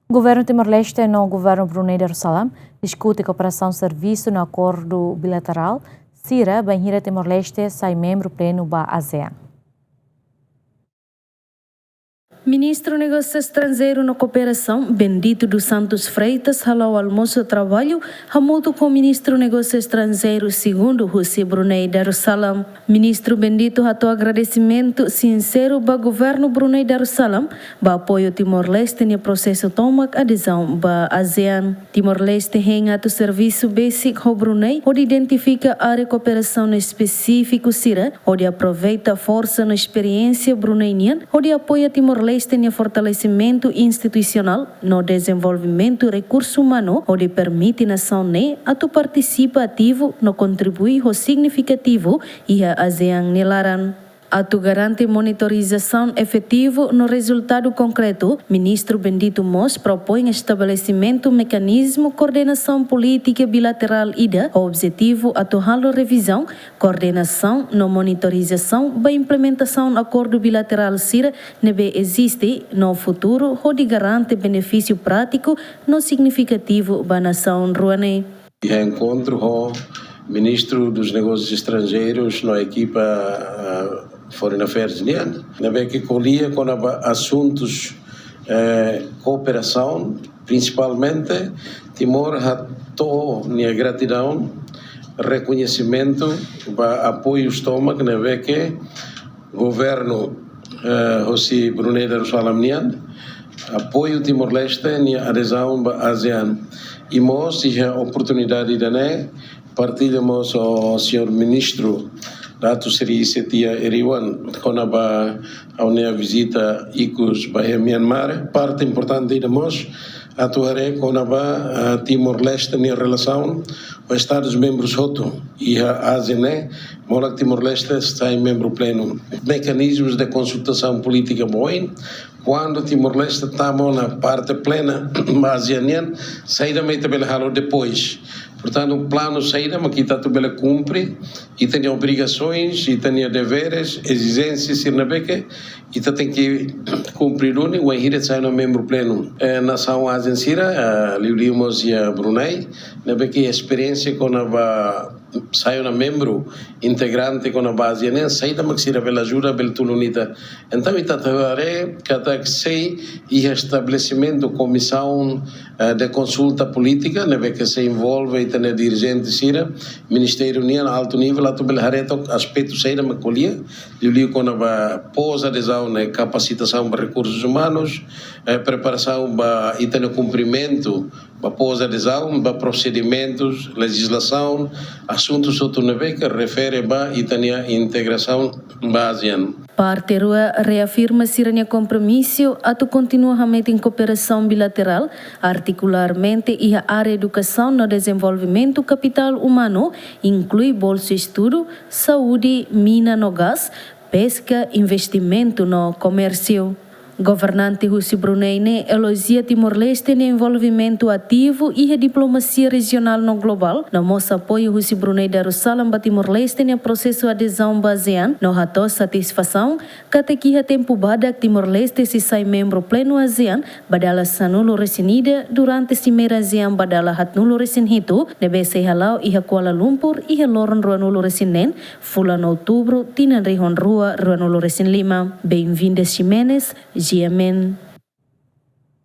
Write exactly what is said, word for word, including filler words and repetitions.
Governu Timor-Leste no Governu Brunei Darussalam diskute kooperasaun servisu no akordu bilaterál sira bainhira Timor-Leste sai membru plenu ba ASEAN. Ministru Negósiu Estranjeiru no Kooperasaun, Bendito dos Santos Freitas, hala'o almosu traballu hamutuk ho Ministru Negósiu Estranjeiru segundu husi Brunei Darussalam. Ministru Bendito hato'o agradesimentu sinseru ba Governu Brunei Darussalam ba apoiu Timor-Leste nia prosesu tomak adezaun ba ASEAN. Timor-Leste hein atu servisu besik ho Brunei hodi identifika área kooperasaun espesífiku sira, hodi aproveita forsa no esperiénsia Brunei nian hodi apoia Timor-Leste nia fortalesimentu institusionál no dezenvolvimentu rekursu umanu, hodi permite nasaun ne'e atu partisipa ativu no kontribui ho signifikativu iha ASEAN nia laran. Atu garante monitorizasaun efetivu no rezultadu konkretu, Ministru Bendito mós propoin estabelesimentu mekanizmu koordenasaun polítika bilaterál ida ho objetivu atu halo revizaun, koordenasaun no monitorizasaun ba implementasaun akordu bilaterál sira ne'ebé eziste no futuru, hodi garante benefísiu prátiku no signifikativu ba nasaun rua ne'e. Iha enkontru ho Ministru dos Negósius Estranjeirus no ekipa, ah, Foreign Affairs nian, ne'ebé ke ko'alia kona-ba asuntus, eh, kooperasaun, prinsipalmente Timor hato'o nia gratidaun, rekoñesimentu ba apoius tomak ne'ebé ke governu, eh, hosi Brunei Darussalam nian apoiu Timor-Leste nia adezaun ba ASEAN. I mós iha oportunidade ida-ne'e partilla mós ho señór Ministru Datuk Seri Setia Eriwan kona-ba ha'u-nia vizita ikus ba iha Myanmar. Parte importante ida mós atu haree kona-ba, ah, Timor-Leste nia relasaun ho Estadus membrus hotu iha ASEAN ne'e, molok Timor-Leste sai membru plenu. Mekanizmus de konsultasaun polítika ba oin, kuandu Timor-Leste tama ona parte plena ba ASEAN nian, saida mak ita bele halo depois. Portantu, planu saida mak ita atu bele kumpre, ita-nia obrigasoens, ita-nia deveres, ezijénsia sira ne'ebé ke ita tenke kumpre duni, wainhira ita sai ona membru plenu. Eh, nasaun ASEAN sira, eh, liuliu mós iha Brunei, ne'ebé ke esperiénsia kona-ba sai ona membru integrante kona-ba ASEAN nian, saida mak sira bele ajuda, bele tulun ita. Entaun, ita atu haree katak sei iha estabelesimentu komisaun, eh, de konsulta polítika, ne'ebé ke sei envolve ita-nia dirijente sira, ministériu nian, altu nivel, atu bele haree took aspetu saida mak ko'alia, liuliu kona-ba pós-adezaun ne'e, kapasitasaun ba rekursus umanus, eh, preparasaun ba ita-nia kumprimentu ba pós-adezaun, ba prosedimentus, lejizlasaun, asuntus hotu ne'ebé ke refere ba ita-nia integrasaun ba ASEAN. Parte rua reafirma sira-nia kompromisu atu kontinua hametin kooperasaun bilaterál, partikularmente iha área edukasaun no dezenvolvimentu kapitál umanu, inklui bolsu estudu, saúde, mina no gás, peska, investimentu no komérsiu. Governante husi Brunei ne'e elojia Timor-Leste nia envolvimentu ativu iha diplomasia rejionál no globál, no mós apoiu husi Brunei Darussalam ba Timor-Leste nia prosesu adezaun ba ASEAN, no hato'o satisfasaun katak iha tempu badak Timor-Leste sei sai membru plenu ASEAN ba dala sanulu-resin-ida durante Simeira ASEAN ba dala haatnulu-resin-hitu, ne'ebé sei hala'o iha Kuala Lumpur iha loron ruanulu-resin-neen, fulan Outubru, tinan rihun rua ruanulu-resin-lima. Benvinda Ximenes, G M N.